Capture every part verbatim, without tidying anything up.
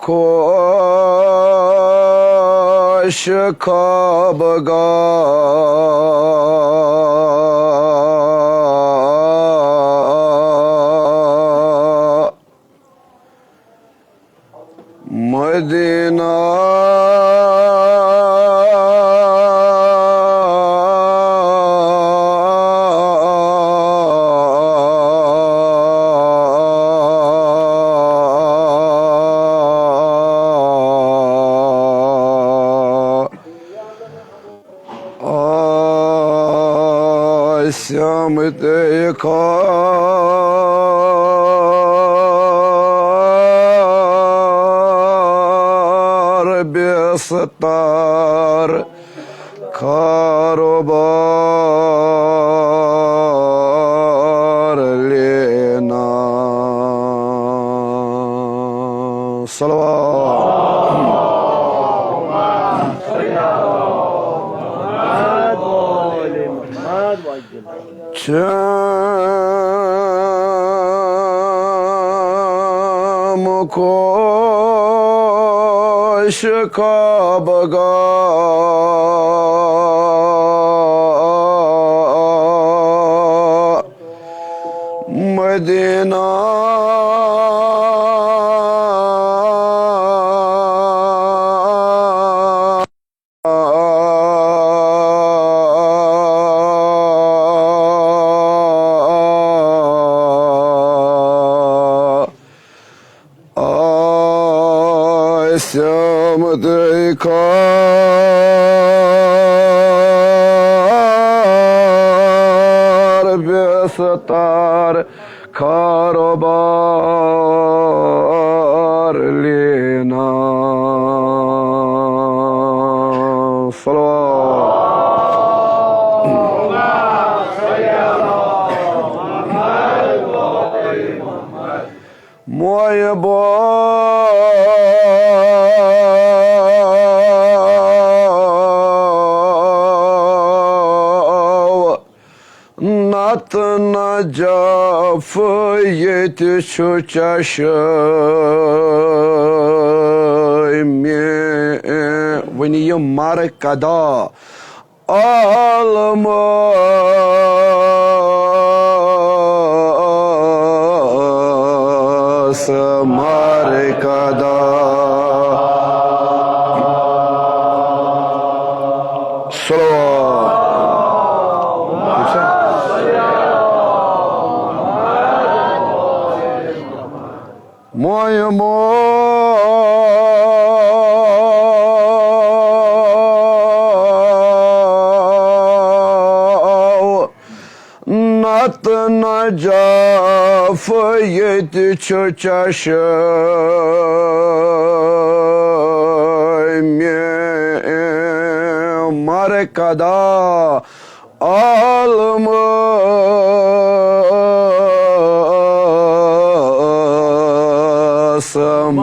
خوش خوابگاہ مدینہ۔ آسمت خار بستر کاروبار لینا۔ صلوات۔ چم خوش خوابگاہ مدینہ۔ آسمت خار بستر کاروبار لینا۔ صلوات۔ مویبو نتہٕ نجف ییٚتہِ چھُ چشمِ وۄنۍ یہِ مرکدا عالم مرکدا۔ صلوات۔ مویمو نتہٕ نجف ییٚتہِ چھُ چشمِ مرکدا عالم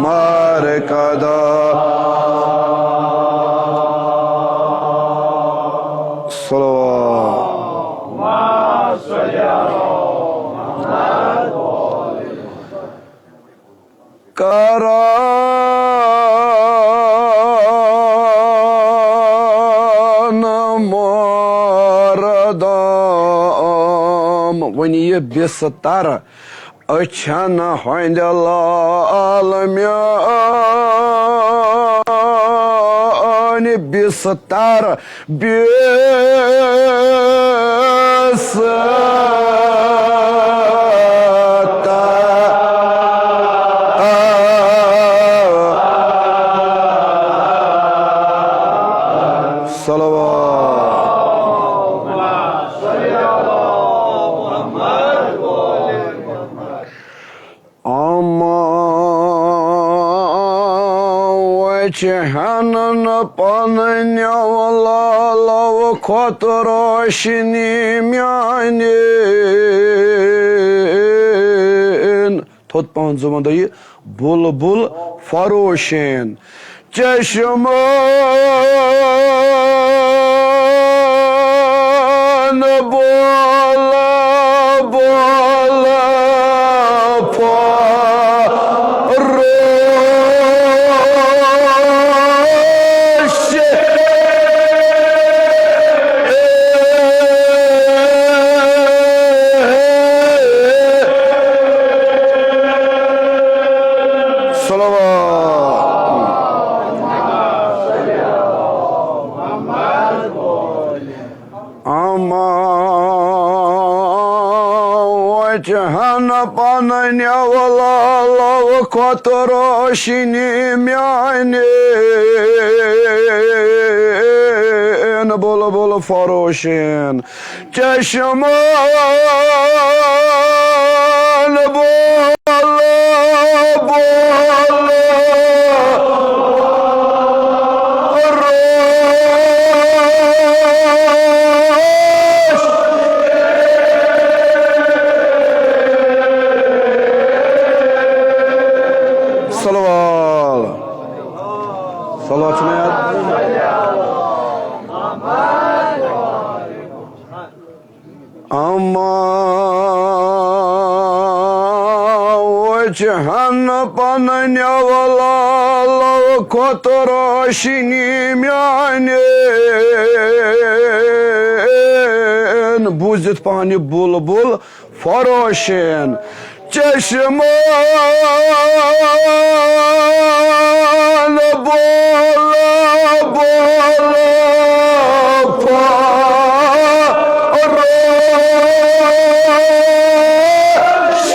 مرکدا۔ صلوات۔ کران مردم۔ وۄنۍ یہِ بستر أچھن ہٕنٛدِ لال میٛانہِ بستر بستر۔ صلوات۔ اما وچھن پننیو لالو کھوت روشنی میانہِ۔ تھوٚد پہن زُوَن دۄیہِ بُلبُل فروشین۔ چشمن بُلبُل فروشین۔ صلوات۔ اما وجہن پننہِ ولالو کھۄتہٕ روشنی میانہِ بلبل فروشن چشمن بول، بول، روش۔ صلوات۔ صلوات چھُنہ یاد؟ اما وجہن پننہِ ولالو کھۄتہٕ روشنی میانہِ۔ بوٗزِتھ پانہِ بلبل فروشن چشمن بول، بول، فروش۔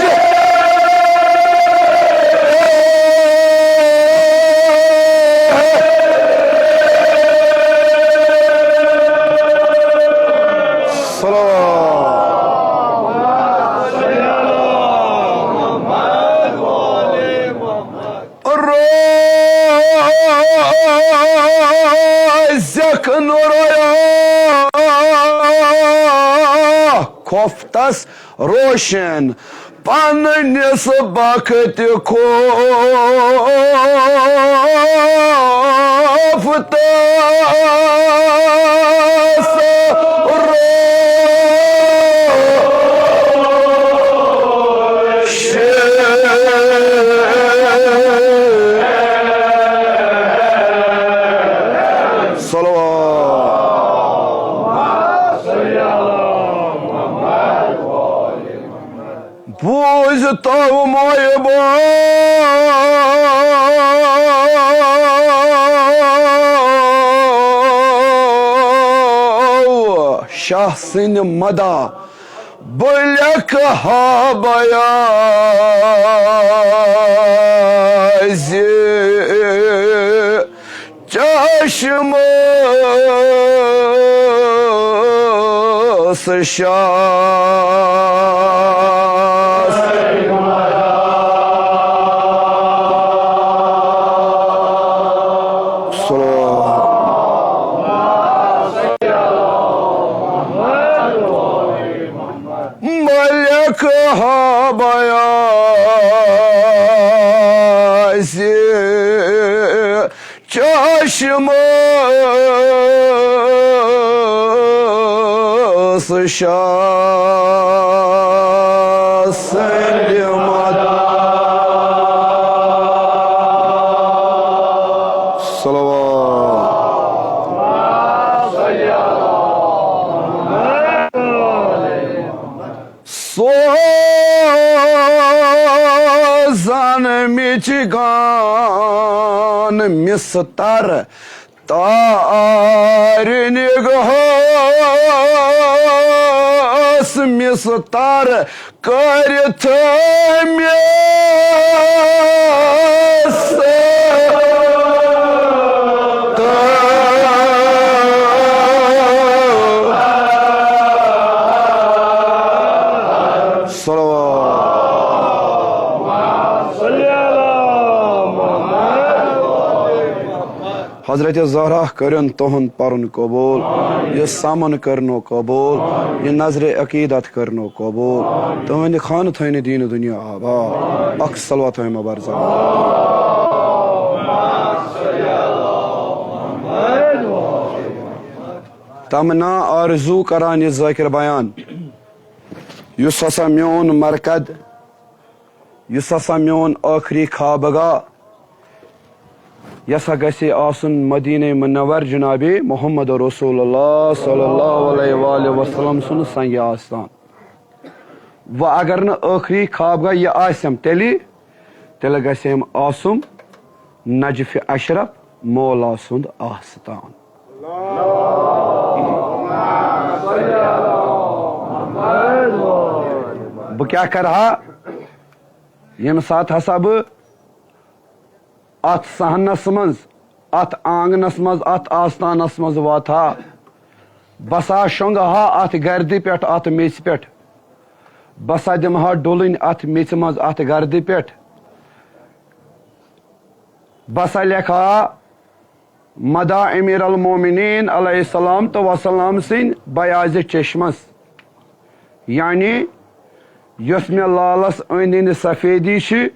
صلوات۔ روزکھ نوریا کھوفتس روشن پننس بخت کھوفتس روشن۔ صلوات۔ بوٗزۍ تو مویبو شاہ سٕنٛدۍ مداح۔ بہٕ لیکھٕ ہا بیان زِ چشمس شاہ۔ صلوات۔ ملک ہا بیازِ چشمس شاہ سندِ مداح۔ صلوات۔ سوزان مِچ گان مِستر تار نگہس مِستر کٔرِتھ مےٚ صلوات۔ حضرت زہرا کٔرِن تُہُنٛد پرُن قبوٗل، یہِ سمن کٔرنو قبوٗل، یہِ نظرِ عقیدت کٔرنو قبوٗل۔ تُہٕنٛدِ خانہٕ تھٲینہِ دیٖنہٕ دُنیا آباد۔ اکھ صلوات ہٲیِو مبارزہ۔ تمنا آرزو کران یہِ ذٲکر بیان، یُس ہسا میون مرقد، یُس ہسا میون ٲخری خوابگاہ، یہِ ہسا گژھِ آسُن مدینہ منور جناب محمد رسول اللہ صلی اللہ علیہ وآلہ وسلم سُنٛد سنگِ آستان۔ وۄنۍ اگر نہٕ ٲخری خوابگاہ یہِ آسٮ۪م، تیٚلہِ تیٚلہِ گژھِ أمۍ آسُن نجف اشرف مولا سُنٛد آستان۔ بہٕ کیٛاہ کرٕ ہا، ییٚمہِ ساتہٕ ہسا بہٕ اتھ صحنس منٛز، اتھ آنگنس منٛز، اتھ آستانس منٛز واتہٕ ہا، بہٕ سا شۄنٛگہٕ ہا اتھ گردِ پٮ۪ٹھ، اتھ میٚژِ پٮ۪ٹھ، بہٕ سا دِمہٕ ہا ڈُلٕنۍ اتھ میٚژِ منٛز، اتھ گردِ پٮ۪ٹھ۔ بہٕ سا لیکھٕ ہا مداح امیر المومنین علیہ الصلوۃ والسلام سٕنٛدۍ بیاض چشمس، یعنی یۄس مےٚ لالس أنٛدۍ أنٛدۍ سفیدی چھِ،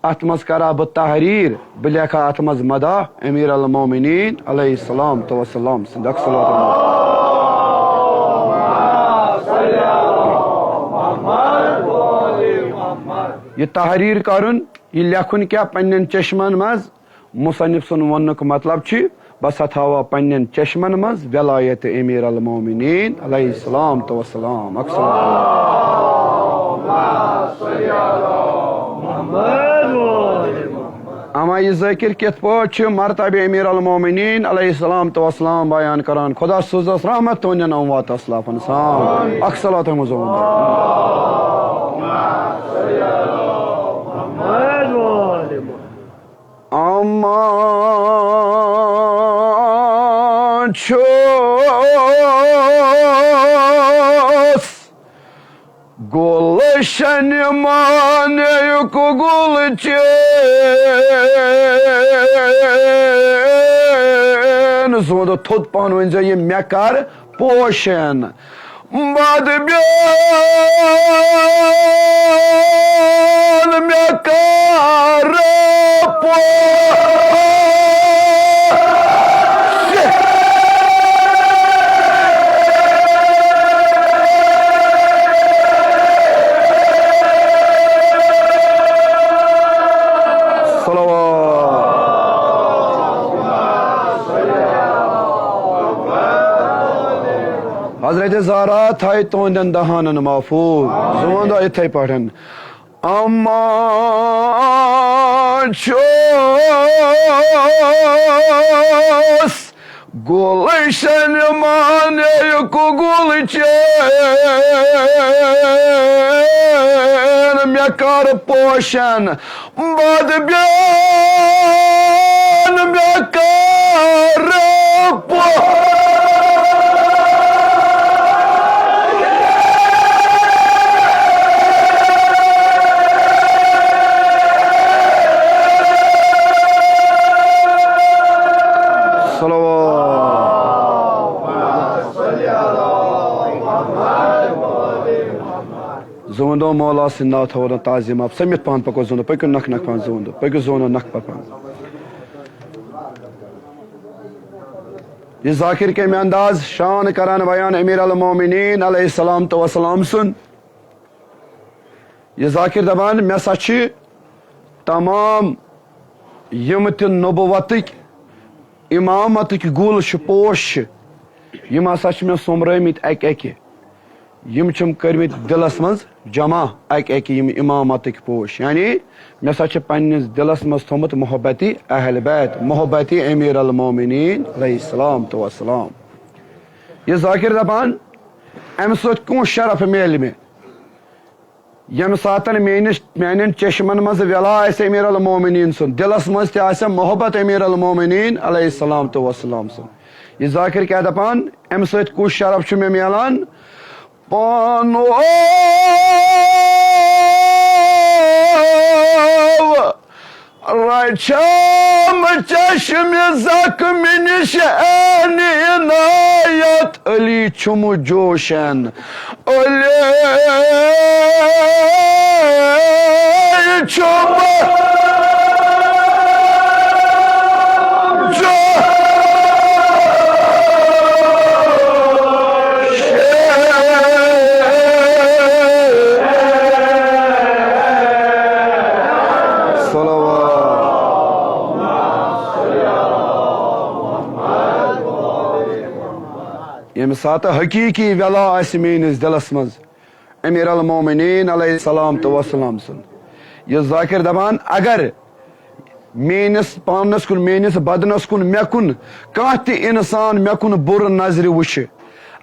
اتھ منٛز کرٕ ہا بہٕ تحریر، بہٕ لیکھٕ ہا اتھ منٛز مداح امیر المومنین علیہ الصلوۃ والسلام سٕنٛدۍ اکھ صلوات۔ یہِ تحریر کرُن، یہِ لیکھُن کیٛاہ پننٮ۪ن چشمن منٛز؟ مصنف سُنٛد وننُک مطلب چھُ، بہٕ سا تھاوٕ ہا پننٮ۪ن چشمن منٛز ولایت امیر المومنین علیہ الصلوۃ والسلام۔ اکھ صلوات۔ اما یہِ ذٲکر کِتھ پٲٹھۍ چھُ مرتبہ امیر المومنین علیہ الصلوۃ والسلام بیان کران؟ خدا سوزس رحمت تُہنٛدٮ۪ن اموات اسلافن سان۔ اکھ صلوات ہٮ۪مو زوٗن۔ اما چھُس گُلشن مانیُک گُل چین۔ زوٗنہٕ تھوٚد پہن ؤنۍ زیو یہِ، مےٚ کر پوشن۔ بد بیول مےٚ کر پوش۔ صلوات۔ حضرت زہرا تھایہِ تُہنٛدٮ۪ن دہانن محفوظ۔ زٕ وَنہٕ دۄہ یِتھَے پٲٹھۍ۔ اما چھُس گُلشن مانیُک گُل چین، مےٚ کر پوشن بد بیان مےٚ کر پو۔ صلوات۔ زوندو مولا سٕنٛدِ ناو تھاوو نہٕ تعظیم آپ سٔمِتھ پہن پکو زوندو، پٔکِو نکھ نکھ پہن زوندو، پٔکِو زوندو نکھ پہن۔ یہِ ذاکر کمہِ انداز شان کران بیان امیر المومنین علیہ السلام تو وسلام سُنٛد۔ یہِ ذاکر دپان، مےٚ سا چھِ تمام یِم تہِ نبوتٕکۍ، امامتٕکۍ گُل چھِ، پوش چھِ، یِم ہسا چھِ مےٚ سوٚمرٲومٕتۍ اکہِ اکہِ۔ یِم چھِم کٔرمٕتۍ دِلس منٛز جمع اکہِ اکہِ یِم امامتٕکۍ پوش۔ یعنی مےٚ سا چھِ پننِس دِلس منٛز تھوٚمُت محبتِ اہل بیت، محبتِ امیر المومنین علیہ السلام تو وسلام۔ یہِ ذاکر دپان، امہِ سۭتۍ کُس شرف میلہِ مےٚ؟ ییٚمہِ ساتن میٲنِس، میانٮ۪ن چشمن منٛز ویلا آسہِ امیر المومنین سُنٛد، دِلس منٛز تہِ آسہِ محبت امیر المومنین علیہ السلام تو وسلام سُنٛد۔ یہِ ذاکر کیٛاہ دپان، امہِ سۭتۍ کُس شرف چھُ مےٚ میلان؟ پانو رچھم چشم زخم نش عین عنایت، علی چھُم جوشن، علی چھُم جو۔ صلوات۔ ییٚمہِ ساتہٕ حقیٖقی ویلا آسہِ میٲنِس دِلس منٛز امیر المومنین علیہ السلام تو وسلام سُنٛد، یہِ ذاکر دپان، اگر میٲنِس پانس کُن، میٲنِس بدنس کُن، مےٚ کُن کانٛہہ تہِ انسان مےٚ کُن بُرٕ نظرِ وٕچھِ،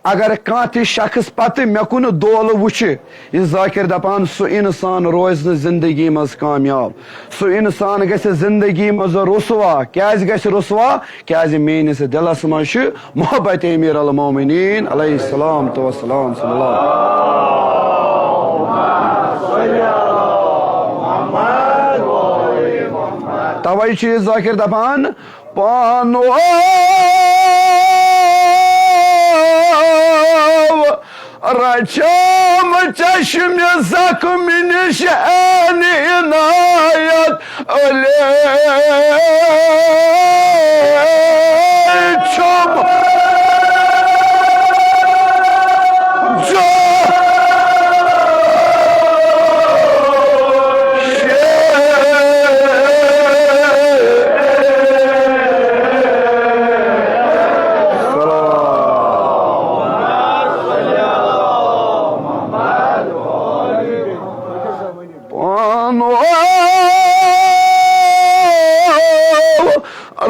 اگر کانٛہہ تہِ شخص پتہٕ مےٚ کُن دولہٕ وٕچھِ، یہِ ذاکر دپان، سُہ انسان روزِ نہٕ زندگی منٛز کامیاب۔ سُہ انسان گژھِ زندگی منٛز رسوا۔ کیازِ گژھِ رسوا؟ کیازِ میٲنِس دلس منٛز چھُ محبت امیر المومنین علیہ السلام تو والسلام صلی اللہ۔ توے چھُ یہِ ذاکر دپان، پانو رچھم چشم زخم نش عین عنایت علی چھم۔ پانو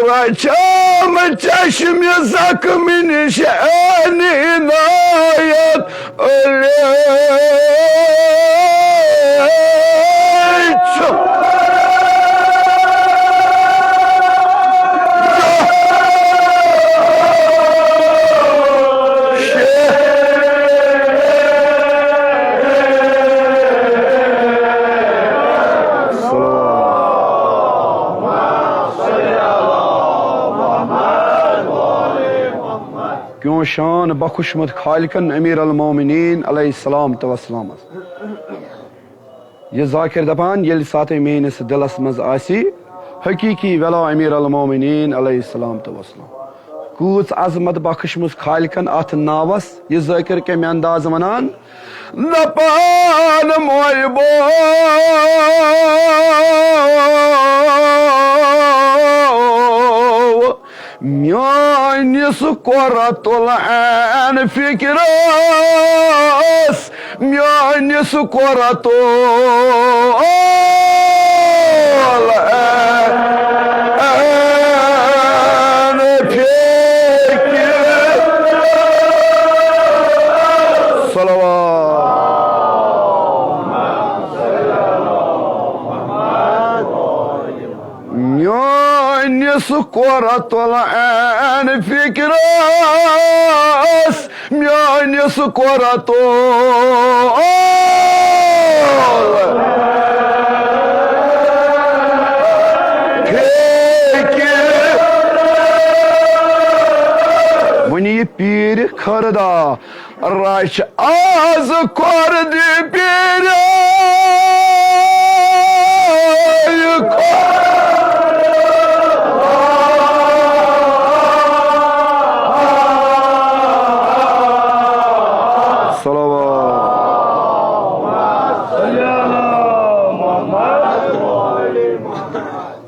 رچھم چشم زخم نش عین عنایت علی چھم۔ کیوں شان بخشمت خالقن امیر المومنین علیہ السلام تو والسلام۔ یہِ ذاکر دپان، ییٚلہِ ساتہٕ میٲنِس دلس منٛز آسہِ حقیقی ولا امیر المومنین علیہ السلام تو والسلام، کۭژ عظمت بخشمٕژ خالقن اتھ ناوس۔ یہِ ذاکر کمہِ انداز ونان؟ دپان، مویبو، میٲنِس قرۃ العین فکرس، میٲنِس قرۃ العین فکر۔ صلوات۔ میٲنِس قرۃ العین فکرس، میٲنِس قرۃ العین فکر۔ وۄنۍ یہِ پیٖرِ خٲردا۔ رچھ آز کھۄر دِ پیٖرِ۔ صلوات۔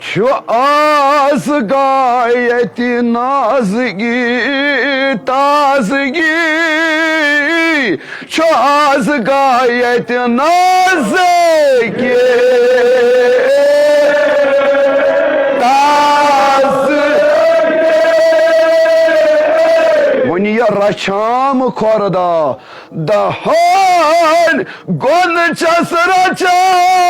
چھُ آز گایتہِ نازگی تازگی، چھُ آز گایتہِ نازگی تازگی۔ وۄنۍ یہِ رچھام کھۄر دا دہان گۄن چھس رچان۔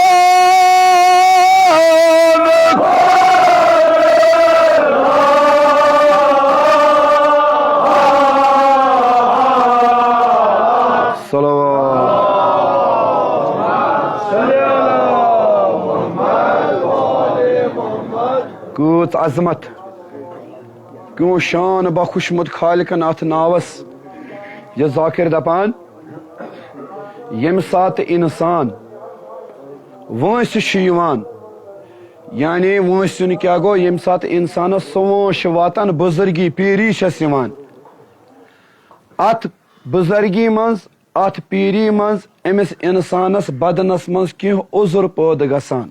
صلوات۔ کۭژ عظمت، کیوں شان بخشمُت خالقن اتھ ناوس۔ یہِ ذاکر دپان، ییٚمہِ ساتہٕ انسان وٲنٛسہِ چھُ یِوان، یعنی وٲنٛسہِ ہُنٛد کیٛاہ گوٚو؟ ییٚمہِ ساتہٕ انسانس سۄ وٲنٛس چھِ واتان، بُزرگی پیٖری چھَس یِوان۔ اتھ بُزرگی منٛز، اتھ پیٖری منٛز أمِس انسانس بدنس منٛز کینٛہہ عذر پٲدٕ گژھان۔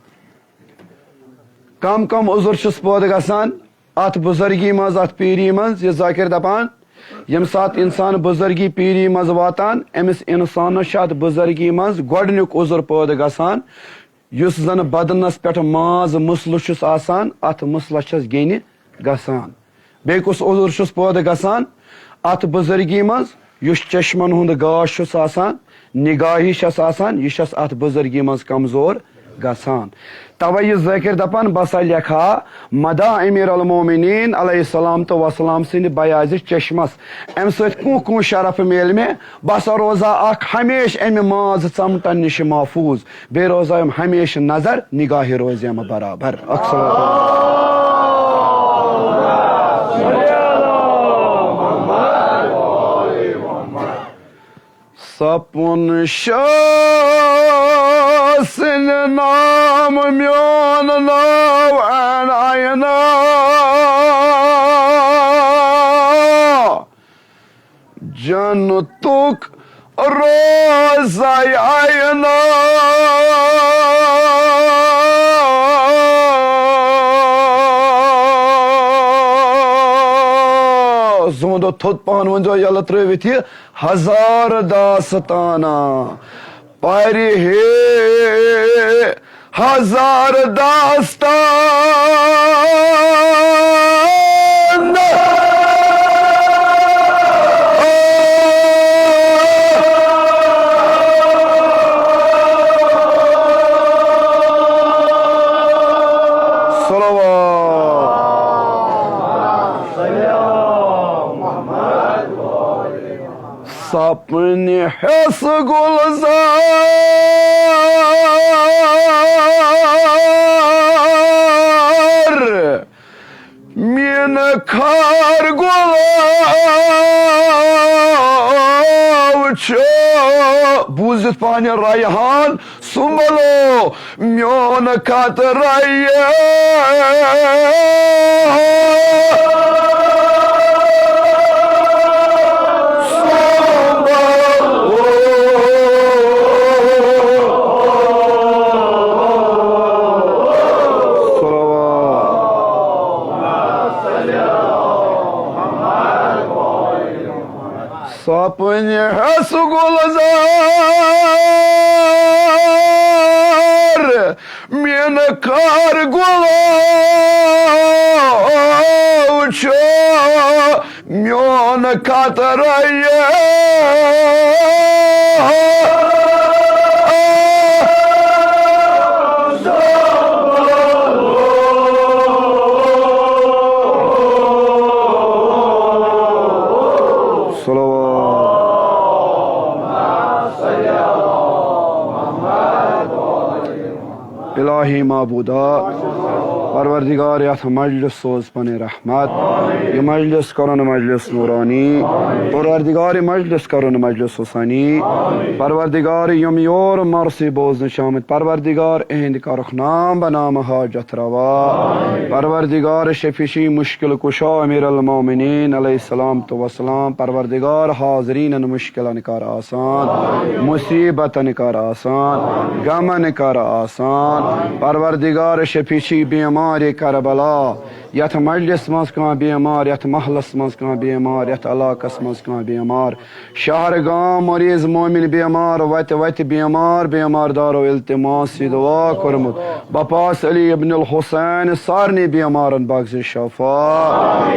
کم کم عذر چھُس پٲدٕ گژھان؟ اتھ بُزرگی منٛز، اتھ پیٖری منٛز، یہِ ذاکر دپان، ییٚمہِ ساتہٕ انسان بُزرگی پیٖری منٛز واتان، أمِس انسانس چھُ اتھ بُزرگی منٛز گۄڈٕنیُک عذر پٲدٕ گژھان، یُس زن بدنس پٮ۪ٹھ ماز مسلہٕ چھُس آسان، اتھ مسلس چھس گیٚنہِ گژھان۔ بیٚیہِ کُس عذر چھُس پٲدٕ گژھان اتھ بُزرگی منٛز؟ یُس چشمن ہُنٛد گاش چھُس آسان، نگاہی چھس آسان، یہِ چھس اتھ بُزرگی منٛز کمزور گژھان۔ توے یہِ ذٲکر دپان، بہٕ ہسا لیکھا مداح امیر المومنین علیہ السلام تہٕ وسلام سٕنٛدِ بیازِ چشمس۔ امہِ سۭتۍ کُن کُن شرف میلہِ مےٚ، بہٕ ہسا روزا اکھ ہمیشہِ امہِ ماز ژمٹن نِش محفوظ، بیٚیہِ روزا یِم ہمیشہِ نظر نگاہہِ روزِ یِم برابر۔ اکھ صلوات۔ سپُن شاہ سٕنٛدِ نام میون ناو عین عینا۔ جنتُک روزے عینا۔ زوندو تھوٚد پہن ؤنزیو یلہٕ ترٲوِتھ یہِ ہزار داستانہ۔ پرِ ہے ہزار داستان۔ صلوات۔ سپنہِ حس گلزار، مین خار گلاب چھُ۔ بوٗزِتھ پانہِ ریحان سُمبلو میون خطرے۔ سپنہِ حس گلزار، مین خار گلاب چھُ میون خطرے۔ صلوات۔ الہی معبودا، پروردگار، یتھ مجلس سوز پنٕنۍ رحمت۔ یہِ مجلس کرُن مجلس نورانی۔ پروردگار، یہِ مجلس کرُن مجلس حسینی۔ پروردگار، یِم یور مرثی بوزنہٕ چھِ آمٕتۍ، پروردگار، اِہِنٛدِ کرُکھ نام بنام حاجت روا۔ پروردگار، شفیع مشکل کشا امیر المومنین علیہ الصلوۃ والسلام۔ پروردگار، حاضرینن مشکلن کر آسان، مصیبتن کر آسان، غمن کر آسان۔ پروردگار، شفیع بیمار کربلا، یتھ مجلس منٛز کانٛہہ بیمار، یتھ محلس منٛز کانٛہہ بیمار، یتھ علاقس منٛز کانٛہہ بیمار، شہر گام مریض مومن بیمار، وتہِ وتہِ بیمار، بیمار دارو التماس دعا کوٚرمُت۔ بپاس علی ابن الحسین سارنٕے بیمارن بخش شفا۔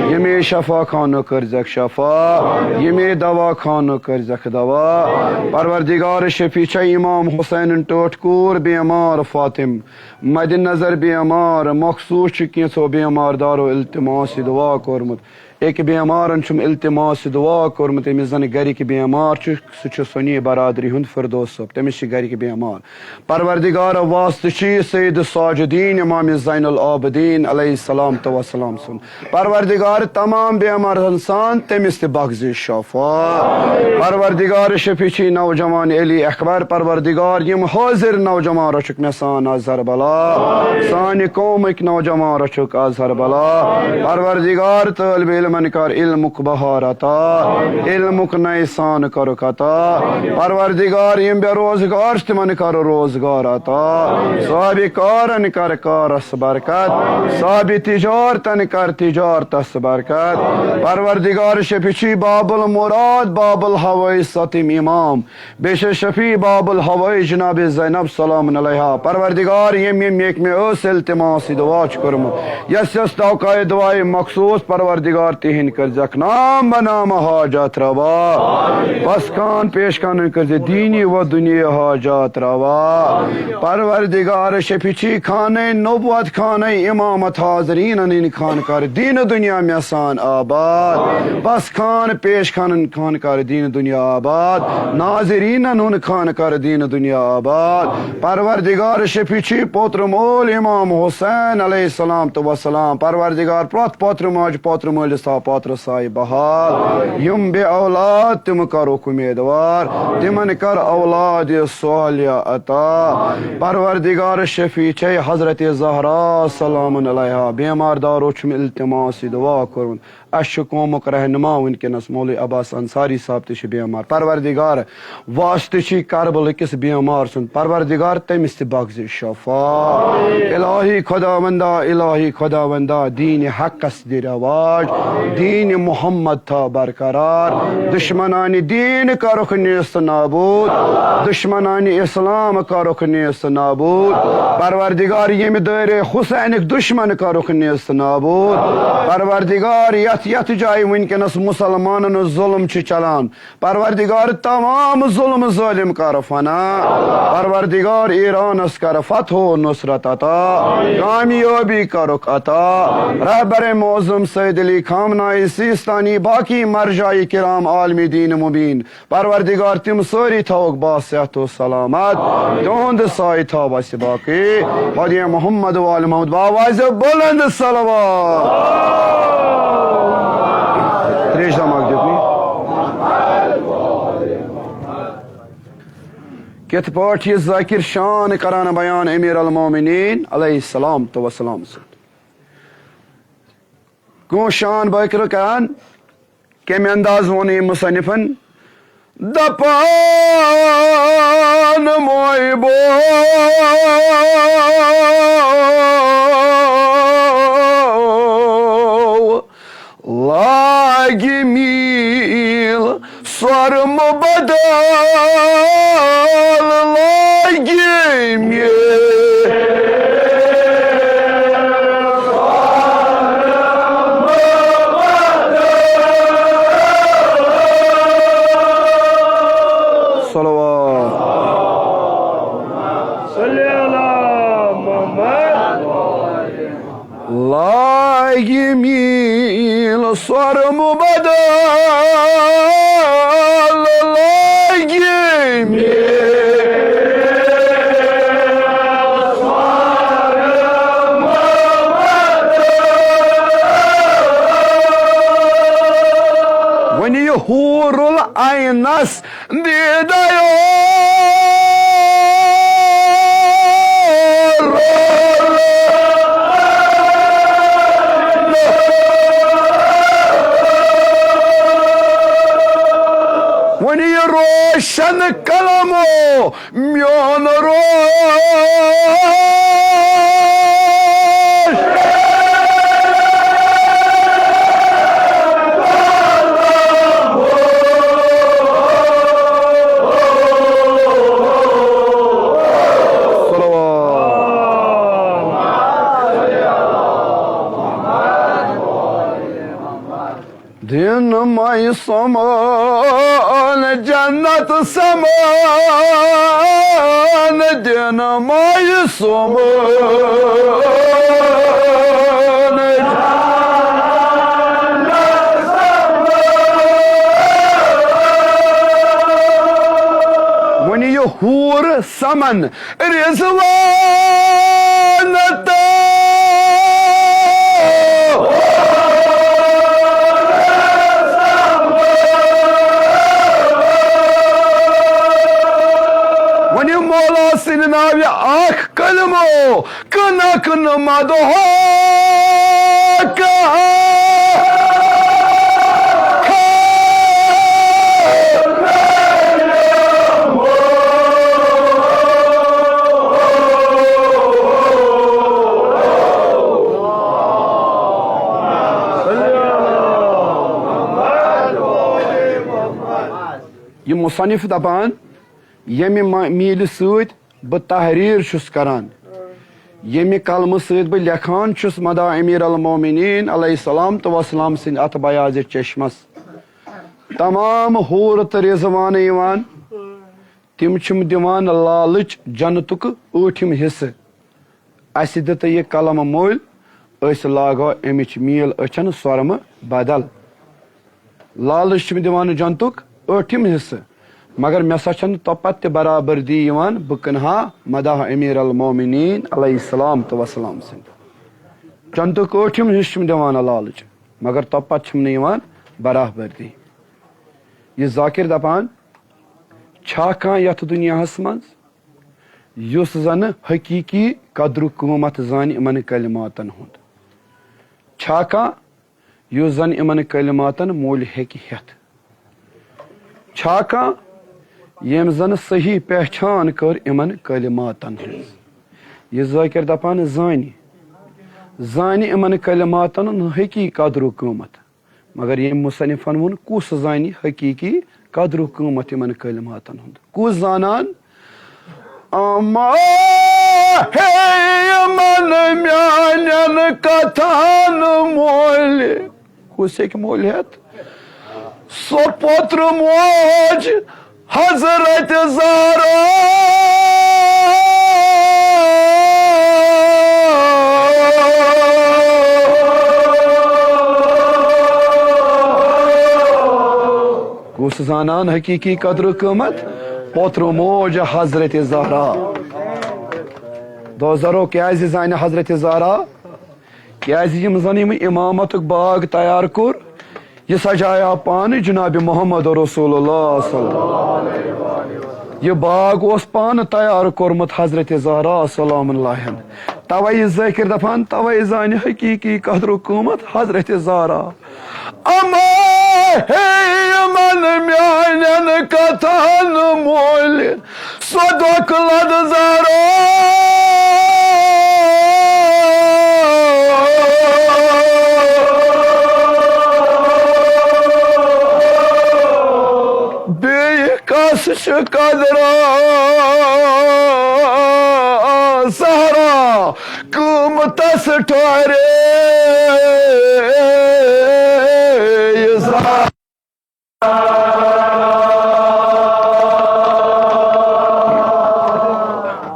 ییٚمے شفا خانہٕ کٔرزٮ۪کھ شفا، ییٚمے دوا خانہٕ کٔرزٮ۪کھ دوا۔ پروردگار، شفیع چھے امام حسینن ٹٲٹھ کوٗر بیمار فاطم مد نظر بیمار، مخصوص چھُ کینٛژھو بیمار دارو التماس دعا کوٚرمُت۔ أکۍ بیمارن چھُم التماس دعا کوٚرمُت، أمِس زن گرِکۍ بیمار چھُ، سُہ چھُ سونی برادری ہُنٛد فردوس صٲب، تٔمِس چھِ گرِکۍ بیمار۔ پروردگار، واسطہٕ چھُ سید ساجدین امام زین العابدین علیہ الصلوۃ والسلام سُنٛد۔ پروردگار، تمام بیمارن سان تٔمِس تہِ بخش شفا۔ پروردگار، شفیع چھُ نوجوان علی اکبر۔ پروردگار، یِم حٲضِر نوجوان رچھُکھ مےٚ سان از ہر بلا۔ سانہِ قومٕکۍ نوجوان رچھُکھ از ہر بلا۔ پروردگار، طٲلبِ علم تِمن کر علمُک بہار عطا، علمُک نئے سان کرُکھ عطا۔ پروردگار، یِم بے روزگار چھِ، تِمن کر روزگار عطا، صاحب کارن کر کارس برکت، صاحب تجارتن کر تجارتس برکت۔ پروردگار، شفیع چھی باب المراد، باب الحوائج ستم امام، بیٚیہِ چھِ شفیع باب الحوائج جناب زینب سلام علیہا۔ پروردگار، ییٚمۍ ییٚمۍ ییٚکمہِ ٲس التماس دعا چھُ کوٚرمُت، یَس یَس توقع دعائے مخصوص، پروردگار، تِہِنٛدۍ کٔرۍزٮ۪کھ نام بہ نام حاجات روا۔ بس خان پیش خانن کٔرۍزِ دینی و دنیا حاجات روا۔ پروردگار، شفیع چھی خانہ نبوت، خانہ امامت، حاضرینن ہٕنٛدۍ خان کر دین دنیا مےٚ سان آباد۔ بس خان پیش خانن خان کر دین دنیا آباد، ناظرینن ہُنٛد خان کر دین دنیا آباد۔ پروردگار، شفیع چھی پوتر مول امام حسین علیہ السلام تو وسلام۔ پروردگار، پرٛتھ پوتر ماجہِ پوتر مٲلِس تھاو پوتر سایہِ بحال۔ یِم بے اولاد، تِم کرُکھ امیدوار، تِمن کر اولاد صالحہ عطا۔ پروردگار، شفیع چھے حضرت زہرا سلام علیہا، بیمار دارو چھُم التماس دعا کوٚرمُت۔ اَسہِ چھُ قومُک رہنما وٕنکیٚنَس مولوی عباس انصاری صاحب تہِ چھُ بیمار۔ پروردگار، واسطہٕ چھی کربلہٕ کِس بیمار سُنٛد۔ پروردگار، تٔمِس تہِ بخش زِ شفا۔ الہی خداوندا، الہی خداوندا، دین حقس دِ رواج، دین محمد تھا برقرار۔ دشمنان دین کرُکھ نیست نابود، دشمنان اسلام کرُکھ نیست نابود۔ پروردگار، ییٚمہِ دٲیرے حسینٕکۍ دشمن کرُکھ نیست نابود۔ پروردگار، یتھ یتھ جایہِ وٕنکیٚنس مسلمانن ظلم چھُ چلان، پروردگار، تمام ظلم ظٲلم کر فنا۔ پروردگار، ایرانس کر فتح و نصرت عطا، کامیابی کرُکھ عطا۔ رہبر معظم سید علی خامنہ ای سیستانی، باقی مرجع کرام عالم دین مبین، پروردگار، تِم سٲری تھاوُکھ با صحت و سلامت۔ تِہُنٛد سایہِ تھاو اَسہِ باقی۔ خۄدایہِ محمد و آل محمد باواز بلند صلوات۔ تریش دماغ دیُتنٕے۔ کِتھ پٲٹھۍ یہِ ذاکر شان کران بیان امیر المومنین علیہ السلام تو وسلام سُنٛد۔ کون شان بٲکر کران؟ کمہِ انداز ووٚن یہِ مصنفن؟ دپان مویبو لاگہِ میٖل سۄرمہٕ بدل لاگہِ مےٚ۔ صلوات۔ صلی علی محمد۔ لاگہِ میٖل سۄرمہٕ بدل لاگہِ مےٚ۔ وۄنۍ یہِ حورُل عینس دیدایو۔ وۄنۍ یہِ روشن قلمو میون روش۔ دِن مَے سَمان جنت سَمان، دِن مَے سَمان۔ وۄنۍ یہِ حوٗر سَمَن رضوان تہٕ وۄنۍ مولا سٕنٛدِ ناوِ اکھ کلمہٕ، کٕنک نہٕ مدہو کانٛہہ۔ مصنف دپان، ییٚمہِ ما-، میٖلہِ سۭتۍ بہٕ تحریر چھُس کران، ییٚمہِ قلمہٕ سۭتۍ بہٕ لیکھان چھُس مداح امیر المومنین علیہ السلام تہٕ وسلام سٕنٛدِ اتھ بیاض چشمس، تمام حور تہٕ رضوانہٕ یِوان، تِم چھِم دِوان لالٕچ جنتُک ٲٹھِم حصہٕ۔ اسہِ دِتہٕ یہِ قلم مٔلۍ، أسۍ لاگو امِچ میٖل أچھن سۄرمہٕ بدل۔ لالٕچ چھِم دِوان جنتُک ٲٹھِم حصہٕ، مگر مےٚ سا چھنہٕ توٚپتہٕ تہِ برابردی یِوان، بہٕ کٕنہٕ ہا مداح امیر المومنین علیہ السلام تہٕ وسلام سٕنٛدِ۔ جنتُک ٲٹھِم حصہٕ چھِم دِوان لالٕچ، مگر توٚپتہٕ چھِم نہٕ یِوان برابردی۔ یہِ ذاکر دپان، چھا کانٛہہ یتھ دُنیاہس منٛز یُس زن حقیقی قدر و قۭمت زانہِ یِمن کلماتن ہُنٛد؟ چھا کانٛہہ یُس زن یِمن کلماتن مۄلۍ ہیٚکہِ ہٮ۪تھ؟ چھا کانٛہہ ییٚمۍ زن صحیح پہچان کٔر یِمن کلماتن ہٕنٛز؟ یہِ ذٲکر دپان زانہِ، زانہِ یِمن کلماتن ہُنٛد حقیقی قدر و قۭمت۔ مگر ییٚمۍ مصنفن ووٚن، کُس زانہِ حقیقی قدر و قۭمت یِمن کلماتن ہُنٛد؟ کُس زانان؟ اما ہے یِمن میانٮ۪ن کتھن مۄلۍ۔ کُس ہیٚکہِ مۄلۍ ہٮ۪تھ؟ سۄ پوترٕ موج حضرت زہرا۔ کُس زانان حقیقی قدر و قۭمت؟ پوترٕ موج حضرت زہرا۔ دوزرو کیازِ زانہِ حضرت زہرا؟ کیازِ یِم زن یِم امامتُک باغ تیار کوٚر، یہِ سجایا پانہٕ جناب محمد رسول اللہ صلی اللہ علیہ وسلم۔ یہِ باغ اوس پانہٕ تیار کوٚرمُت حضرت زہرا سلام اللہ ہن۔ توے یہِ ذٲکر دپان، توے زانہِ حقیقی قدر و قۭمت حضرت زہرا۔ اما ہے یِمن میانٮ۪ن کتھن مۄلۍ۔ سۄ دۄکھ لد زارا۔ بیٚیہِ کس چھِ قدرا زہرا قۭمتس ٹھہرے یہِ زہرا۔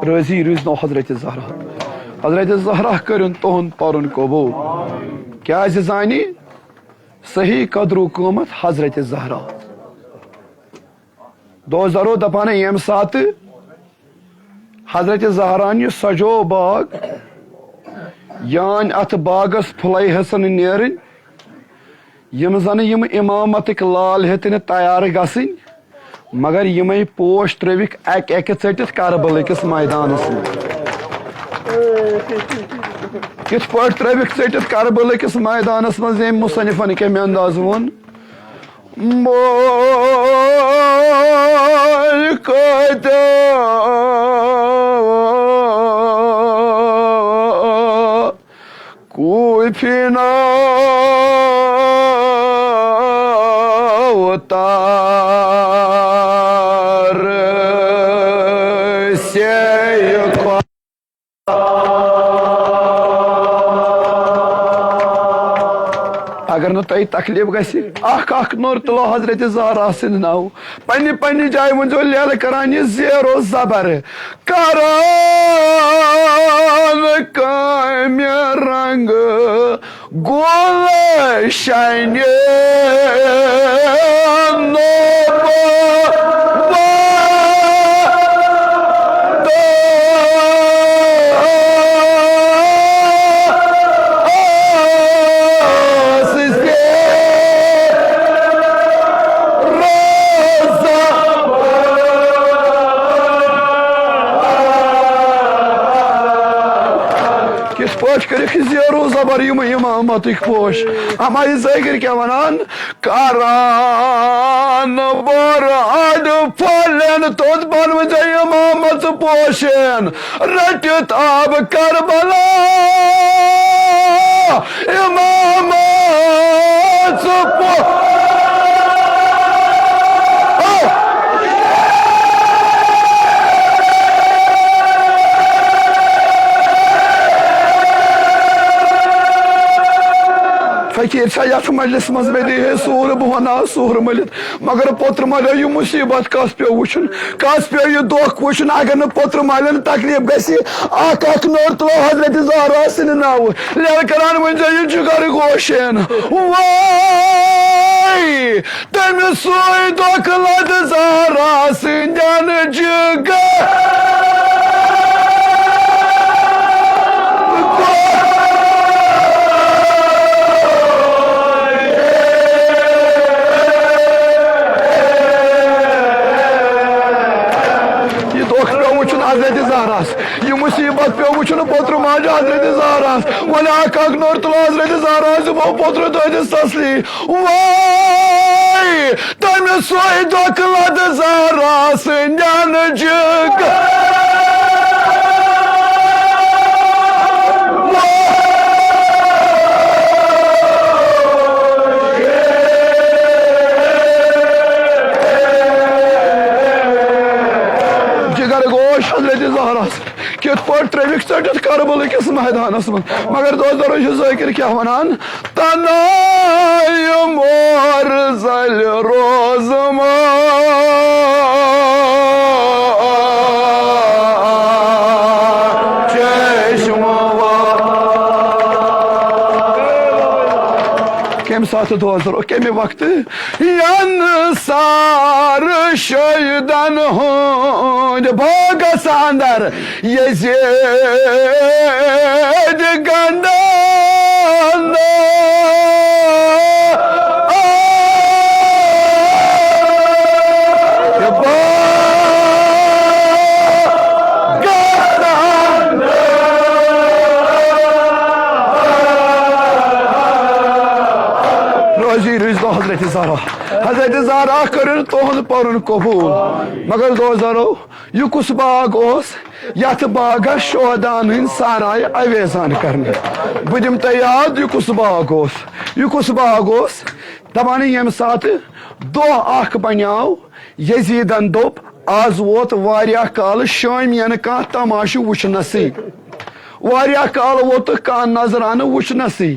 رٲضی روٗزنو حضرت زہرا۔ حضرت زہرا کٔرِن تُہُنٛد پرُن قبوٗل۔ کیٛازِ زانی صحیح قدر و قۭمت حضرت زہرا۔ دوزرو دپان، ییٚمہِ ساتہٕ حضرت زہران یہِ سجو باغ، یان اتھ باغس پھُلے ہیژن نیرٕنۍ، یِم زن یِم امامتٕکۍ لال ہیتنہِ تیار گژھٕنۍ، مگر یِمے پوش ترٲوِکھ اکہِ اکہِ ژٔٹِتھ کربلہٕ کِس میدانس منٛز۔ کِتھ پٲٹھۍ ترٲوِکھ ژٔٹِتھ کربلہٕ کِس میدانس منٛز؟ ییٚمۍ مصنفن کمہِ انداز ووٚن، مول کتو کوفی ناو تار سے اگر نہٕ تۄہہِ تکلیف گژھِ، اکھ اکھ نوٚر تُلو حضرت زہرا سٕنٛدِ ناوٕ۔ پننہِ پننہِ جایہِ ؤنۍزیو لیلہٕ کران یہِ زیر و زبر۔ کران کامہِ رنگ گلشنہِ نوبت کِتھ پٲٹھۍ کٔرِکھ یہِ زیر و زبر یِم امامتٕکۍ پوش؟ اما یہِ زٲگِر کیٛاہ ونان؟ کران بر اڈ پھلٮ۪ن توٚت بنوٕ ژےٚ امامت پوشن۔ رٔٹِتھ آب کربلا امامت پو-، فقیٖر چھا یَتھ مجلس منٛز؟ مےٚ دی ہے سوٗر، بہٕ وَنہٕ ہا سوٗر مٔلِتھ۔ مگر پوٚتُر مۄلیو، یہِ مُصیٖبت کَس پیوٚو وٕچھُن؟ کَس پیوٚو یہِ دۄکھ وٕچھُن؟ اگر نہٕ پوٚتُر مۄلٮ۪ن تکلیٖف گژھِ، اَکھ اَکھ نٔر تُلو حضرت زہرا سٕنٛدِ ناوٕ۔ لیلہٕ کران ؤنۍ زیو یہِ جگر گوشین۔ وٲے! تٔمِس سُے دۄکھ لد زہرا سٕنٛدٮ۪ن جگر۔ یہِ دۄکھ پیوٚو وٕچھُن حضرت زہراہس، یہِ مُصیٖبت پیوٚو وٕچھُن پوٚترٕ ماجہِ حضرت زہراہس۔ وۄنۍ اکھ اکھ نوٚر تُلو حضرت زہراہس، دِمو پوٚترٕ دٲدِس تسلی۔ وٲے! تٔمِس سُے دۄکھ لد زہرا سٕنٛدٮ۪ن جِگر۔ جگر گوش حضرت زہراہس کِتھ پٲٹھۍ ترٛٲوِکھ ژٔٹِتھ کربلہٕ کِس میدانس منٛز۔ مگر دوستو، یہِ چھُ ذٲکِر کیٛاہ وَنان؟ تنہائی مور زل روزماں چشم وا۔ کمہِ ساتہٕ دوستو، کمہِ وقتہٕ؟ ین سار شہیدن ہُنٛد باغس اندر یزید گنڈان۔ روزی رٕژ دۄہ حضرت زہرا۔ حضرت زہرا کٔرِن تُہُنٛد پَرُن قبوٗل۔ مگر دوستو، یہِ کُس باغ اوس؟ یتھ باغس شہداہن ہٕنٛدۍ سہرایہِ اویزان کرنہٕ۔ بہٕ دِمہٕ تۄہہِ یاد، یہِ کُس باغ اوس؟ یہِ کُس باغ اوس؟ دپان، ییٚمہِ ساتہٕ دۄہ اکھ بنیاو، یزیدن دوٚپ، "از ووت واریاہ کالہٕ شٲمین کانٛہہ تماشہٕ وُچھنسٕے۔ واریاہ کالہٕ ووتُکھ کانٛہہ نذرانہٕ وُچھنسٕے۔"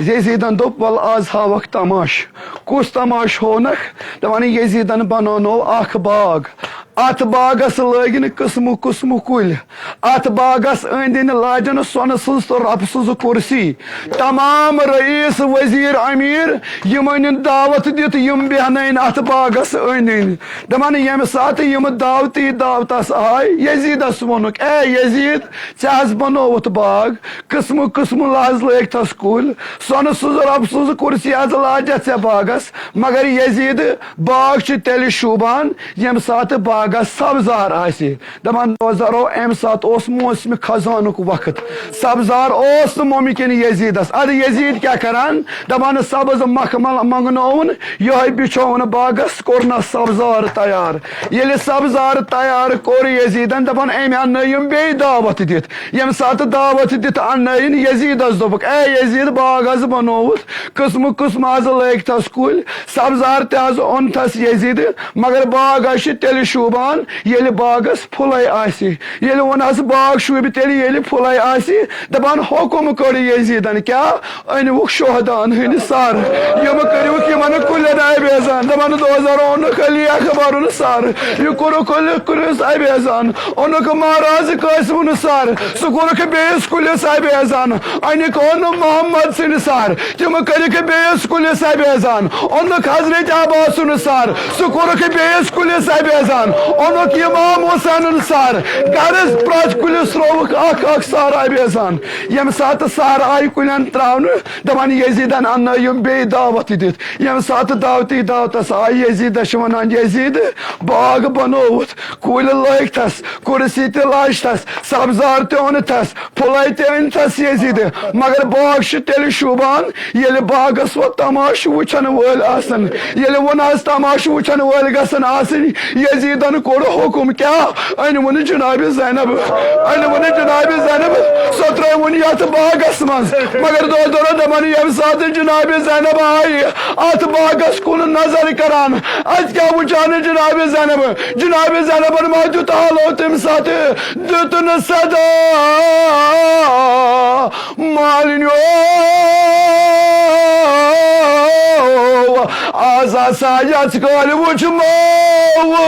یزیدن دوٚپ، "ول، از ہاوکھ تماشہٕ۔" کُس تماشہٕ ہونکھ؟ دپان، یزیدن بناونوو اکھ باغ۔ اتھ باغس لٲگۍ نہٕ قٕسمہٕ قٕسمہٕ کُلۍ۔ اتھ باغس أنٛدۍ أنٛدۍ لاجن سۄنہٕ سٕنٛز تہٕ رۄپہٕ سٕنٛز کُرسی۔ تمام رئیس، وزیر، امیر، یِمن دعوت دِتھ، یِم بیہنٲوِن اتھ باغس أنٛدۍ أنٛدۍ۔ دپان، ییٚمہِ ساتہٕ یِم دعوتی دعوتس آے، یزیدس ووٚنُکھ، "اے یزید، ژےٚ حظ بنووُتھ باغ، قٕسمہٕ قٕسمہٕ حظ لٲگۍ تس کُلۍ، سۄنہٕ سٕنٛز رۄپہٕ سٕنٛز کُرسی حظ لاجتھ ژےٚ باغس، مگر یزید، باغ چھُ تیٚلہِ شوٗبان، ییٚمہِ ساتہٕ باغس سبزار آسہِ۔" دپان، دوستو، امہِ ساتہٕ اوس موسمِ خزانُک وقت۔ سبزار اوس نہٕ ممکن یزیدس۔ ادٕ یزید کیٛاہ کران؟ دپان، سبز مخمل منگنووُن، یِہوٚے بِچھووُن باغس، کوٚرنس سبزار تیار۔ ییٚلہِ سبزار تیار کوٚر یزیدن، دپان، أمۍ اننٲیِم بیٚیہِ دعوت دِتھ۔ ییٚمہِ ساتہٕ دعوت دِتھ اننٲیِن، یزیدس دوٚپُکھ، "اے یزید، باغ حظ بنووُتھ، قٕسمہٕ قٕسمہٕ حظ لٲگۍ تھس کُلۍ، سبزار تہِ حظ اوٚن تھس یزیدِ، مگر باغ حظ چھُ تیٚلہِ شوٗبان، ییٚلہِ باغس پھُلے آسہِ۔ ییٚلہِ وۄنۍ حظ باغ شوٗبہِ، تیٚلہِ ییٚلہِ پھُلے آسہِ۔" دپان، حُکُم کوٚر یزیدن، کیٛاہ؟ أنِوُکھ شہداہن ہٕنٛدۍ سر، یِم کٔرِوُکھ یِمن کُلٮ۪ن اویزان۔ دپان، دوزر اوٚنُکھ علی اکبرُن سر، یہِ کوٚرُکھ کُلِس اویزان۔ اوٚنُکھ مہراز قاسمُن سر، سُہ کوٚرُکھ بیٚیِس کُلِس اویزان۔ انِکھ اوٚن محمد سٕنٛدۍ سر، تِم کٔرِکھ بیٚیِس کُلِس اویزان۔ اوٚنُکھ حضرت عباسُن سر، سُہ کوٚرُکھ بیٚیِس کُلِس اویزان۔ اوٚنُکھ امام حسینُن سر، غرض پرٛٮ۪تھ کُلِس ترٛووُکھ اکھ اکھ سر اویزان۔ ییٚمہِ ساتہٕ سر آیہِ کُلٮ۪ن ترٛاونہٕ، دپان، یزیدن اننٲیِم بیٚیہِ دعوت دِتھ۔ ییٚمہِ ساتہٕ دعوتی دعوتس آیہِ، یزیدس چھِ ونان، یزید، باغ بنووُتھ، کُلۍ لٲگۍ تھس، کُرسی تہِ لاج تھس، سبزار تہِ اوٚن تھس، پھُلے تہِ أنۍ تھس یزیدِ، مگر باغ چھُ تیٚلہِ شوٗبان، ییٚلہِ باغس وۄنۍ تماشہٕ وٕچھن وٲلۍ آسن۔ ییٚلہِ وۄنۍ از تماشہٕ وٕچھن وٲلۍ گژھن آسٕنۍ، یزیدن کوٚر حُکُم، کیٛاہ؟ أنۍ وُن جناب زینب، أنۍ وُن جناب زینب، سۄ ترٛٲوُن یتھ باغس منٛز۔ مگر دۄہ دۄہ دپان، ییٚمہِ ساتہٕ جناب زینب آیہِ اتھ باغس کُن نظر کران، اتہِ کیٛاہ وٕچھان جناب زینب؟ جناب زینبن ما دیُت آلو تمہِ ساتہٕ؟ دیُت نہٕ صدا مالنیو۔ سا یژھ کالہِ وُچھ مووٕنۍ۔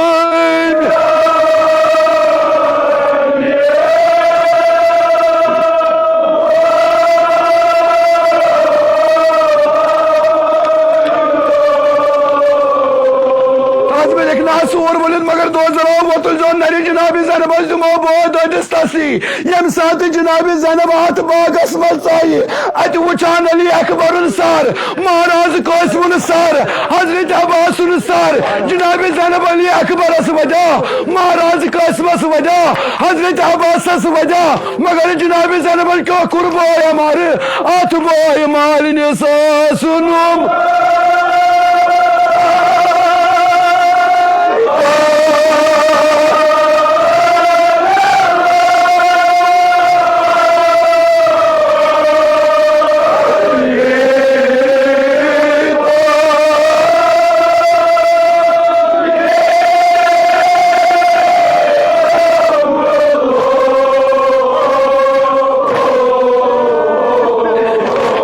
تَتھ منٛز لیکھناو سوٗر ؤلِتھ، مگر دوزراو وۄتُل زیوٚن نَرِ جناب زینبَس دِمو بہٕ دٔدِس تسلی۔ ییٚمہِ ساتہٕ جناب زینب اَتھ باغس منٛز ژایہِ، اَتہِ وُچھان علی اکبرُن سر، مہراز قاسمُن سر، حضرت عباسُن سر، جناب زینب علی اکبرس وجہ، مہراز قاسمس وجہ، حضرت عباسس وجہ، مگر جناب زینبن کیٛاہ کوٚر بوے مارٕ، اتھ بوے مالِنِس ٲسُن۔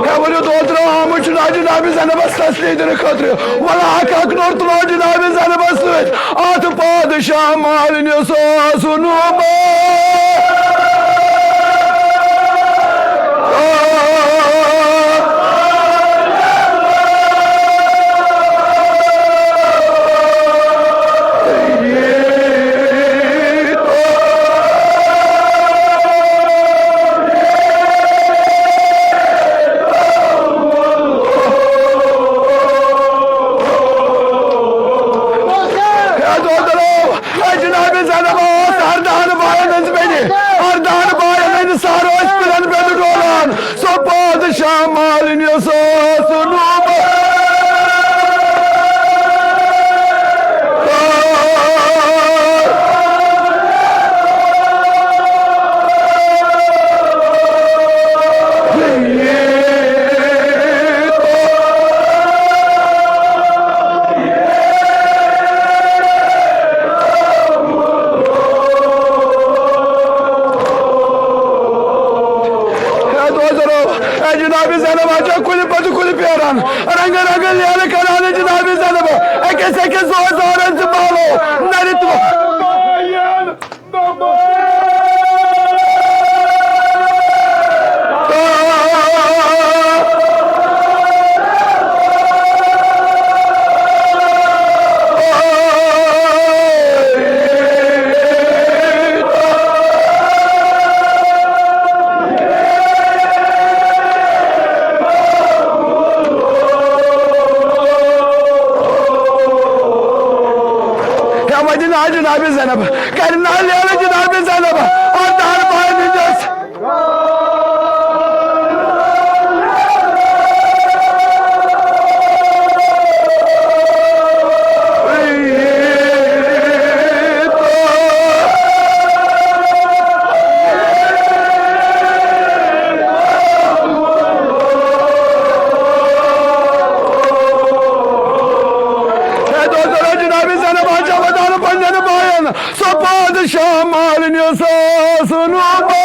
ہے ؤلِو، دۄد درٛاو آمُت چھُ نا جناب زینبس تسلی دِنہٕ خٲطرٕ۔ ولا اکھ اکھ نوٚر تُلو جناب زینبس سۭتۍ۔ اتھ پادشاہ مالِنِس اوسُن۔ ہے دۄد درٛاو۔ اے جناب زینب ٲس اردہن باین ہٕنٛز بیٚنہِ۔ اردہن باین ہٕنٛدۍ سر ٲسۍ پِلن پٮ۪ٹھ ڈولان۔ سۄ پادشاہ مالِنۍ یۄس ٲس نوٗبہٕ۔ ہے دوزرو، ہے جناب زینب آچھا کُلہِ پتہٕ کُلہِ پھیران، رنگہٕ رنگہٕ لیلہٕ کران جناب زینب، أکِس أکِس روزدارن تہٕ بالو نرِ تہٕ ہے وۄنۍ دِنۍ آ جناب زینب، کرِ نا لیلہٕ جناب زینب، اَتھ دار بارِ نِجس۔ ہے دوستو، جناب زینب آچھا ودان پننٮ۪ن باین، سۄ پادشاہ مالِنۍ یۄس ٲس نوٗبہٕ۔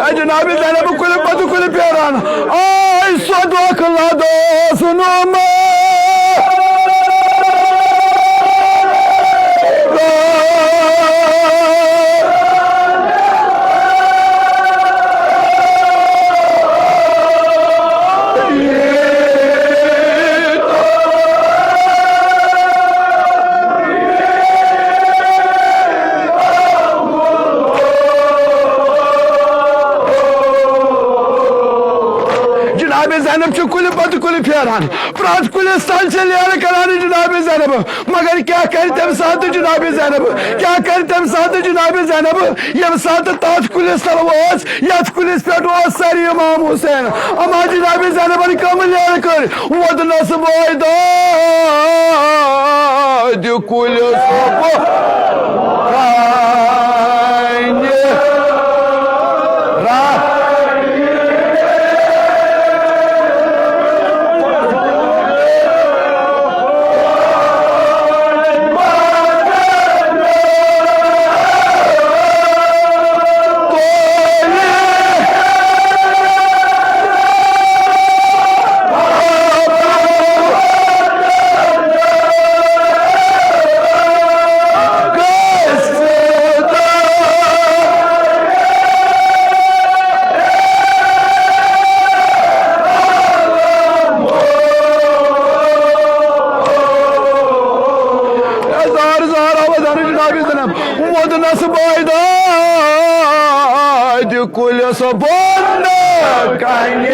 اے جناب زینب کُلہِ پتہٕ کُلہِ پھیران، آے سۄ دۄکھ لدوس نہٕ مےٚ۔ جناب زینب چھِ کُلہِ پتہٕ کُلہِ پھیران، پرٛٮ۪تھ کُلِس تل چھِ لیرٕ کران جناب زینب۔ مگر کیٛاہ کرِ تَمہِ ساتہٕ جناب زینب؟ کیٛاہ کرِ تَمہِ ساتہٕ جناب زینب؟ ییٚمہِ ساتہٕ تَتھ کُلِس تَل وٲژ، یَتھ کُلِس پٮ۪ٹھ اوس سر امام حسین۔ اما جناب زینبن کم لیرٕ کٔر؟ وۄدنس بٲے دادِ کُلِس۔ وودنس بٲے دادِ کُلِس بۄن کنہِ۔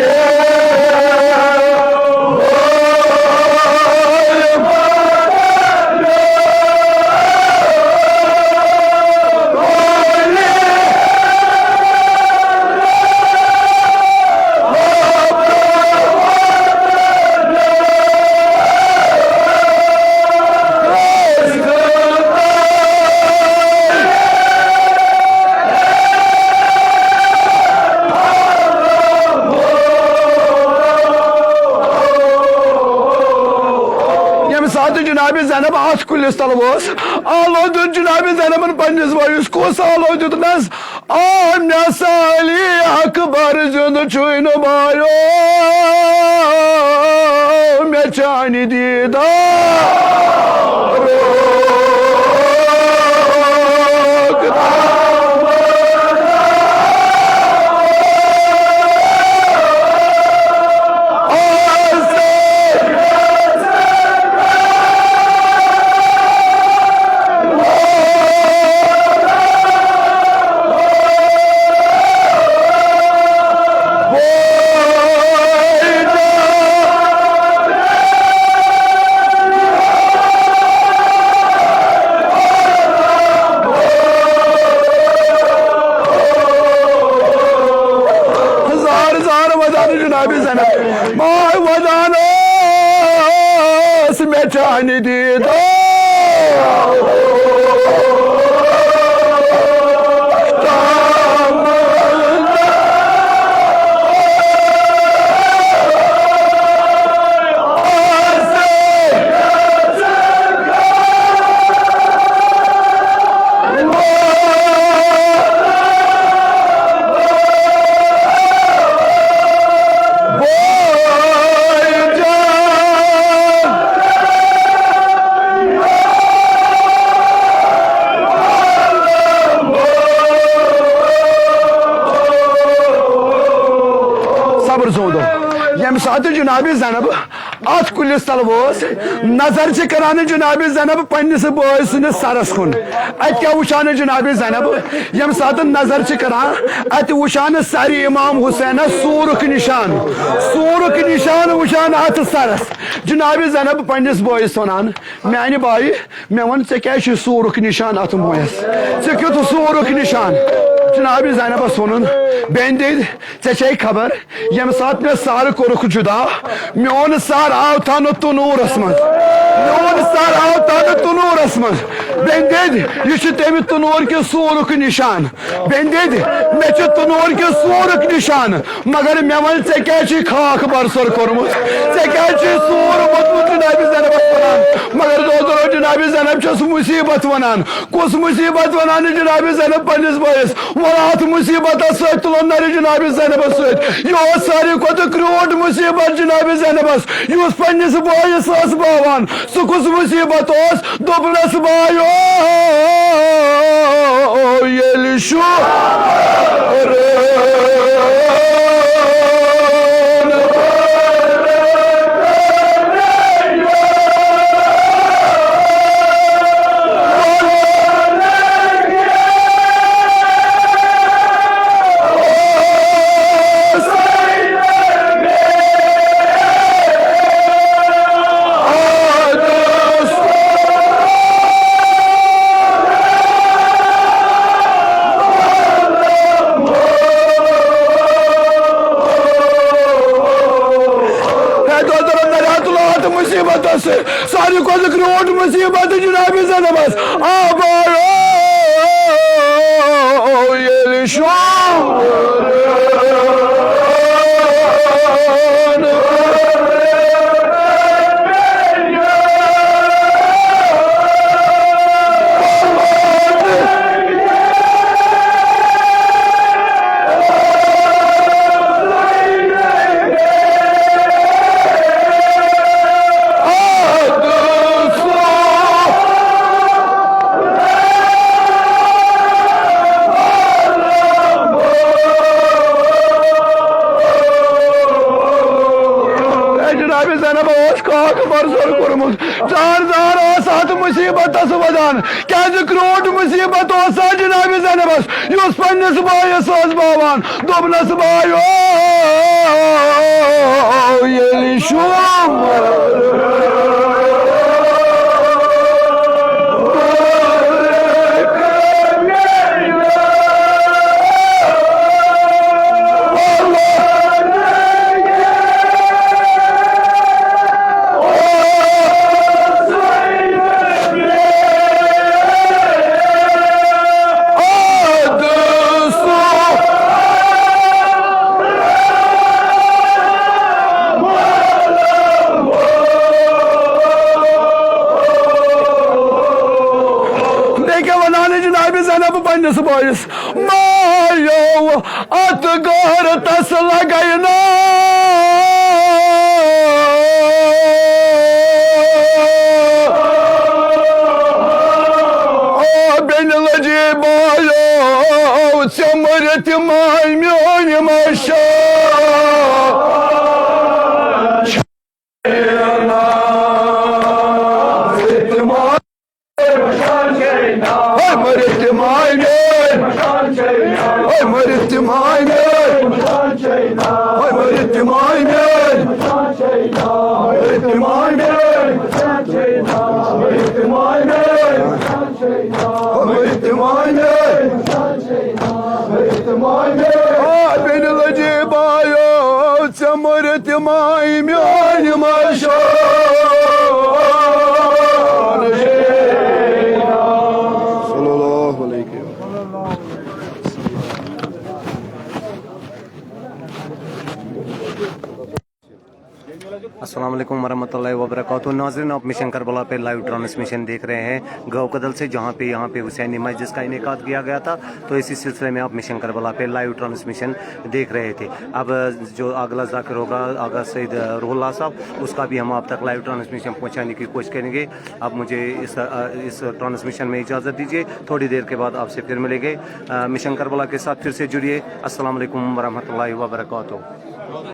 ییٚمہِ ساتہٕ جناب زینب اتھ کُلِس تل وٲژ، آلو دیُت جناب زینبن پننِس بٲیِس۔ کُس آلو دیُتنس؟ آ، مےٚ سا علی اکبر زِندٕ چھُے نہٕ بایو، مےٚ چانہِ دیٖدار۔ زار زار ودان جناب زینب، ماے ودان ٲس مےٚ چانہِ دیٖدار۔ صبر سوندو، ییٚمہِ ساتہٕ جناب زینب اتھ کُلِس تل وٲژ، نظر چھِ کران جناب زینب پننِس بٲے سٕنٛدِس سرس کُن۔ اتہِ کیٛاہ وٕچھان جناب زینب؟ ییٚمہِ ساتہٕ نظر چھِ کران، اتہِ وٕچھان سرِ امام حسینس سوٗرُک نشان، سوٗرُک نشان وٕچھان اتھ سرس۔ جناب زینب پننِس بٲیِس ونان، میانہِ بایہِ، مےٚ وَن، ژےٚ کیٛازِ چھُے سوٗرُک نِشان اَتھ مویَس؟ ژےٚ کیُتھ سوٗرُک نِشان؟ جناب زینبَس ووٚنُن، بیٚنہِ دِد، ژےٚ چھے خبر، ییٚمہِ ساتہٕ مےٚ سر کوٚرُکھ جُدا، میون سر آو تھنہٕ تنوٗرَس منٛز۔ میون سر آو تھنہٕ تنوٗرَس منٛز۔ بیٚنہِ دِد، یہِ چھُ تَمہِ تنوٗر کہِ سوٗرُک نِشان۔ بیٚنہِ دِد، مےٚ چھُ تنوٗر کہِ سوٗرُک نِشان۔ مگر مےٚ وَن، ژےٚ کیٛازِ چھُے خاک برسر کوٚرمُت؟ ژےٚ کیٛازِ چھُے سوٗر ووٚتمُت جناب زینبَس وَنان؟ مگر دۄہ دۄہ جناب زینب چھَس مُصیٖبت وَنان۔ کُس مُصیٖبت وَنان جناب زینب پنٛنِس بٲیِس؟ وَلہٕ اَتھ مُصیٖبتَس سۭتۍ تُلُن نَرِ جناب زینبَس سۭتۍ۔ یہِ اوس ساروی کھۄتہٕ کرٛوٗٹھ مُصیٖبت جناب زینبَس، یُس پنٛنِس بٲیِس ٲس باوان۔ سُہ کُس مُصیٖبت اوس؟ دوٚپنَس، بایو، ییٚلہِ شُران ہے دۄدرو نریاتُل آو تہٕ مُصیٖبتس، ساروی کھۄتہٕ کرٛوٗٹھ مُصیٖبت جناب زینبس۔ آ بارو ییٚلہِ شوٗر۔ اے جناب زینب اوس کاک برزر کوٚرمُت۔ زار زار ٲس اتھ مصیبتس ودان، کیازِ کروٹ مصیبت اوس سا جناب زینبس، یُس پننِس بٲیِس ٲس باوان۔ دوٚپنس، بایو، ییٚلہِ شوم بیٚیہِ کیٛاہ وَنان جناب زینب پننِس بٲیِس؟ مایو اتھ غٲرتس لگے نا۔ آ، بیٚنہِ لٔجے بایو، ژےٚ مٔرِتھ ماے میٲنۍ ماشا۔ ہے مٔرِتھ ماے میٲنۍ۔ ہے مٔرِتھ ماے میٲنۍ۔ ہے مٔرِتھ ماے میٲنۍ۔ مٔرِتھ ماے میٲنۍ۔ مٔرِتھ ماے میٲنۍ۔ مٔرِتھ ماے میٲنۍ۔ آ، بیٚنہِ لٔجے بایو، ژےٚ مٔرِتھ ماے میٲنۍ ماشا۔ صلی اللہ علیہ وسلم۔ السلام علیکم ورحمۃ اللہ وبرکاتہ۔ ناظرین، آپ مشن کربلا پہ لائیو ٹرانسمیشن دیکھ رہے ہیں گاؤں کدل سے، جہاں پہ یہاں پہ حسینی مجلس کا انعقاد کیا گیا تھا۔ تو اسی سلسلے میں آپ مشن کربلا پہ لائیو ٹرانسمیشن دیکھ رہے تھے۔ اب جو اگلا ذاکر ہوگا، آغا سید روح اللہ صاحب، اس کا بھی ہم آپ تک لائیو ٹرانسمیشن پہنچانے کی کوشش کریں گے۔ اب مجھے اس اس ٹرانسمیشن میں اجازت دیجیے، تھوڑی دیر کے بعد آپ سے پھر ملیں گے۔ مشن کربلا کے ساتھ پھر سے جڑیے۔ السلام علیکم ورحمۃ اللہ وبرکاتہ۔